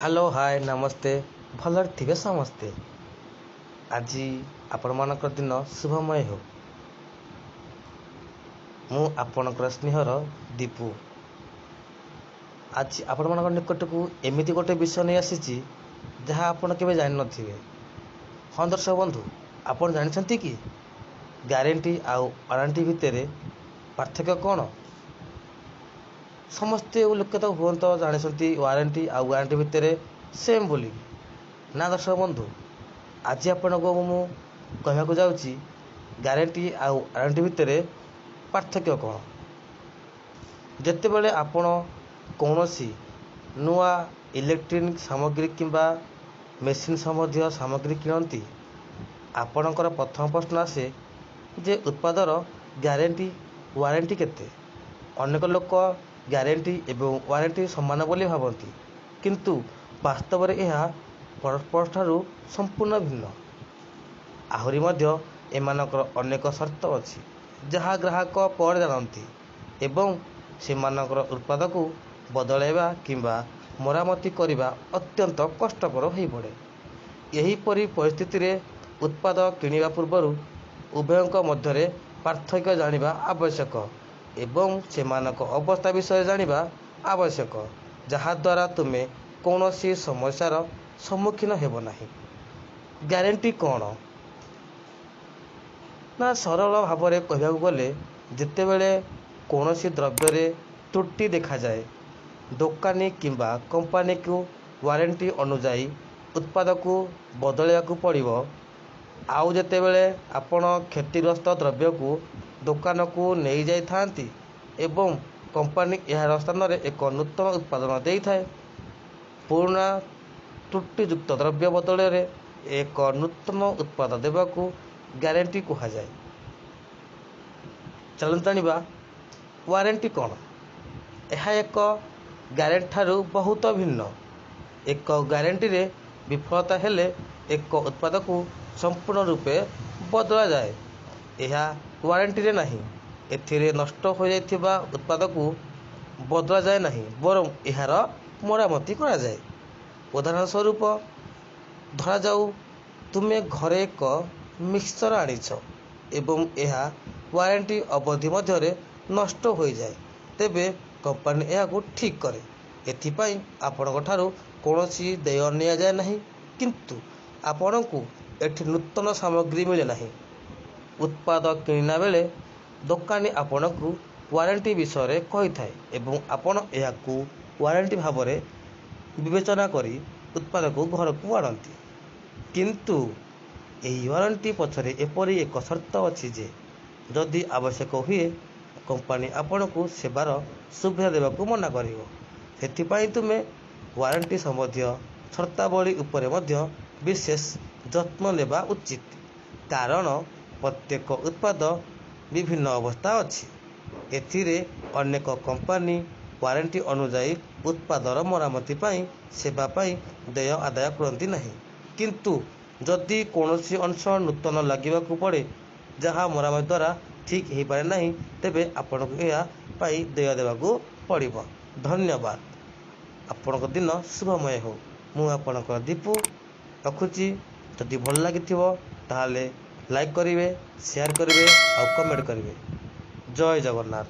Hello, ହାଏ, ନମସ୍ତେ। ଭଲରେ ଥିବେ ସମସ୍ତେ। ଆଜି ଆପଣମାନଙ୍କର ଦିନ ଶୁଭମୟ ହେଉ। ମୁଁ ଆପଣଙ୍କର ସ୍ନେହର ଦୀପୁ। ଆଜି ଆପଣମାନଙ୍କ ନିକଟକୁ ଏମିତି ଗୋଟେ ବିଷୟ ନେଇ ଆସିଛି, ଯାହା ଆପଣ କେବେ ଜାଣିନଥିବେ। ହଁ ଦର୍ଶକ ବନ୍ଧୁ, ଆପଣ ଜାଣିଛନ୍ତି କି ଗ୍ୟାରେଣ୍ଟି ଆଉ ୱାରେଣ୍ଟି ଭିତରେ ପାର୍ଥକ୍ୟ କ'ଣ? ସମସ୍ତେ ଲୋକେ ତ ହୁଅନ୍ତ ଜାଣିଛନ୍ତି ୱାରେଣ୍ଟି ଆଉ ଗ୍ୟାରେଣ୍ଟି ଭିତରେ ସେମ୍ ବୋଲି। ନା ଦର୍ଶକ ବନ୍ଧୁ, ଆଜି ଆପଣଙ୍କୁ ମୁଁ କହିବାକୁ ଯାଉଛି ଗ୍ୟାରେଣ୍ଟି ଆଉ ୱାରେଣ୍ଟି ଭିତରେ ପାର୍ଥକ୍ୟ କ'ଣ। ଯେତେବେଳେ ଆପଣ କୌଣସି ନୂଆ ଇଲେକ୍ଟ୍ରୋନିକ୍ ସାମଗ୍ରୀ କିମ୍ବା ମେସିନ୍ ସମ୍ବନ୍ଧୀୟ ସାମଗ୍ରୀ କିଣନ୍ତି, ଆପଣଙ୍କର ପ୍ରଥମ ପ୍ରଶ୍ନ ଆସେ ଯେ ଉତ୍ପାଦର ଗ୍ୟାରେଣ୍ଟି ୱାରେଣ୍ଟି କେତେ? ଅନେକ ଲୋକ ଗ୍ୟାରେଣ୍ଟି ଏବଂ ୱାରେଣ୍ଟି ସମାନ ବୋଲି ଭାବନ୍ତି, କିନ୍ତୁ ବାସ୍ତବରେ ଏହା ପରସ୍ପରଠାରୁ ସମ୍ପୂର୍ଣ୍ଣ ଭିନ୍ନ। ଆହୁରି ମଧ୍ୟ ଏମାନଙ୍କର ଅନେକ ସର୍ତ୍ତ ଅଛି, ଯାହା ଗ୍ରାହକ ପରେ ଜାଣନ୍ତି ଏବଂ ସେମାନଙ୍କର ଉତ୍ପାଦକୁ ବଦଳାଇବା କିମ୍ବା ମରାମତି କରିବା ଅତ୍ୟନ୍ତ କଷ୍ଟକର ହୋଇପଡ଼େ। ଏହିପରି ପରିସ୍ଥିତିରେ ଉତ୍ପାଦ କିଣିବା ପୂର୍ବରୁ ଉଭୟଙ୍କ ମଧ୍ୟରେ ପାର୍ଥକ୍ୟ ଜାଣିବା ଆବଶ୍ୟକ ଏବଂ ସେମାନଙ୍କ ଅବସ୍ଥା ବିଷୟରେ ଜାଣିବା ଆବଶ୍ୟକ, ଯାହାଦ୍ୱାରା ତୁମେ କୌଣସି ସମସ୍ୟାର ସମ୍ମୁଖୀନ ହେବ ନାହିଁ। ଗ୍ୟାରେଣ୍ଟି କ'ଣ ନା, ସରଳ ଭାବରେ କହିବାକୁ ଗଲେ, ଯେତେବେଳେ କୌଣସି ଦ୍ରବ୍ୟରେ ତ୍ରୁଟି ଦେଖାଯାଏ, ଦୋକାନୀ କିମ୍ବା କମ୍ପାନୀକୁ ୱାରେଣ୍ଟି ଅନୁଯାୟୀ ଉତ୍ପାଦକୁ ବଦଳାଇବାକୁ ପଡ଼ିବ। ଆଉ ଯେତେବେଳେ ଆପଣ କ୍ଷତିଗ୍ରସ୍ତ ଦ୍ରବ୍ୟକୁ ଦୋକାନକୁ ନେଇଯାଇଥାନ୍ତି ଏବଂ କମ୍ପାନୀ ଏହାର ସ୍ଥାନରେ ଏକ ନୂତନ ଉତ୍ପାଦ ଦେଇଥାଏ, ପୁରୁଣା ତ୍ରୁଟିଯୁକ୍ତ ଦ୍ରବ୍ୟ ବଦଳରେ ଏକ ନୂତନ ଉତ୍ପାଦ ଦେବାକୁ ଗ୍ୟାରେଣ୍ଟି କୁହାଯାଏ। ଚାଲନ୍ତୁ ଜାଣିବା ୱାରେଣ୍ଟି କ'ଣ। ଏହା ଏକ ଗ୍ୟାରେଣ୍ଟି ଠାରୁ ବହୁତ ଭିନ୍ନ। ଏକ ଗ୍ୟାରେଣ୍ଟିରେ ବିଫଳତା ହେଲେ ଏକ ଉତ୍ପାଦକୁ ସମ୍ପୂର୍ଣ୍ଣ ରୂପେ ବଦଳାଯାଏ। ଏହା ୱାରେଣ୍ଟିରେ ନାହିଁ। ଏଥିରେ ନଷ୍ଟ ହୋଇଯାଇଥିବା ଉତ୍ପାଦକୁ ବଦଳାଯାଏ ନାହିଁ, ବରଂ ଏହାର ମରାମତି କରାଯାଏ। ଉଦାହରଣ ସ୍ୱରୂପ, ଧରାଯାଉ ତୁମେ ଘରେ ଏକ ମିକ୍ସଚର ଆଣିଛ ଏବଂ ଏହା ୱାରେଣ୍ଟି ଅବଧି ମଧ୍ୟରେ ନଷ୍ଟ ହୋଇଯାଏ। ତେବେ କମ୍ପାନୀ ଏହାକୁ ଠିକ୍ କରେ। ଏଥିପାଇଁ ଆପଣଙ୍କଠାରୁ କୌଣସି ଦେୟ ନିଆଯାଏ ନାହିଁ, କିନ୍ତୁ ଆପଣଙ୍କୁ ଏଠି ନୂତନ ସାମଗ୍ରୀ ମିଳେ ନାହିଁ। ଉତ୍ପାଦ କିଣିଲା ବେଳେ ଦୋକାନୀ ଆପଣଙ୍କୁ ୱାରେଣ୍ଟି ବିଷୟରେ କହିଥାଏ ଏବଂ ଆପଣ ଏହାକୁ ୱାରେଣ୍ଟି ଭାବରେ ବିବେଚନା କରି ଉତ୍ପାଦକୁ ଘରକୁ ଆଣନ୍ତି। କିନ୍ତୁ ଏହି ୱାରେଣ୍ଟି ପଛରେ ଏପରି ଏକ ସର୍ତ୍ତ ଅଛି ଯେ ଯଦି ଆବଶ୍ୟକ ହୁଏ, କମ୍ପାନୀ ଆପଣଙ୍କୁ ସେବାର ସୁବିଧା ଦେବାକୁ ମନା କରିବ। ସେଥିପାଇଁ ତୁମେ ୱାରେଣ୍ଟି ସମ୍ବନ୍ଧୀୟ ସର୍ତ୍ତାବଳୀ ଉପରେ ମଧ୍ୟ ବିଶେଷ ଯତ୍ନ ନେବା ଉଚିତ, କାରଣ ପ୍ରତ୍ୟେକ ଉତ୍ପାଦ ବିଭିନ୍ନ ଅବସ୍ଥା ଅଛି। ଏଥିରେ ଅନେକ କମ୍ପାନୀ ୱାରେଣ୍ଟି ଅନୁଯାୟୀ ଉତ୍ପାଦର ମରାମତି ପାଇଁ ସେବା ପାଇଁ ଦେୟ ଆଦାୟ କରନ୍ତି ନାହିଁ, କିନ୍ତୁ ଯଦି କୌଣସି ଅଂଶ ନୂତନ ଲାଗିବାକୁ ପଡ଼େ, ଯାହା ମରାମତି ଦ୍ୱାରା ଠିକ୍ ହୋଇପାରେ ନାହିଁ, ତେବେ ଆପଣଙ୍କୁ ଏହା ପାଇଁ ଦେୟ ଦେବାକୁ ପଡ଼ିବ। ଧନ୍ୟବାଦ। ଆପଣଙ୍କ ଦିନ ଶୁଭମୟ ହେଉ। ମୁଁ ଆପଣଙ୍କର ଦୀପୁ, ରଖୁଛି। ଯଦି ଭଲ ଲାଗିଥିବ, ତାହେଲେ ଲାଇକ୍ କରିବେ, ସେୟାର କରିବେ ଆଉ କମେଣ୍ଟ କରିବେ। ଜୟ ଜଗନ୍ନାଥ।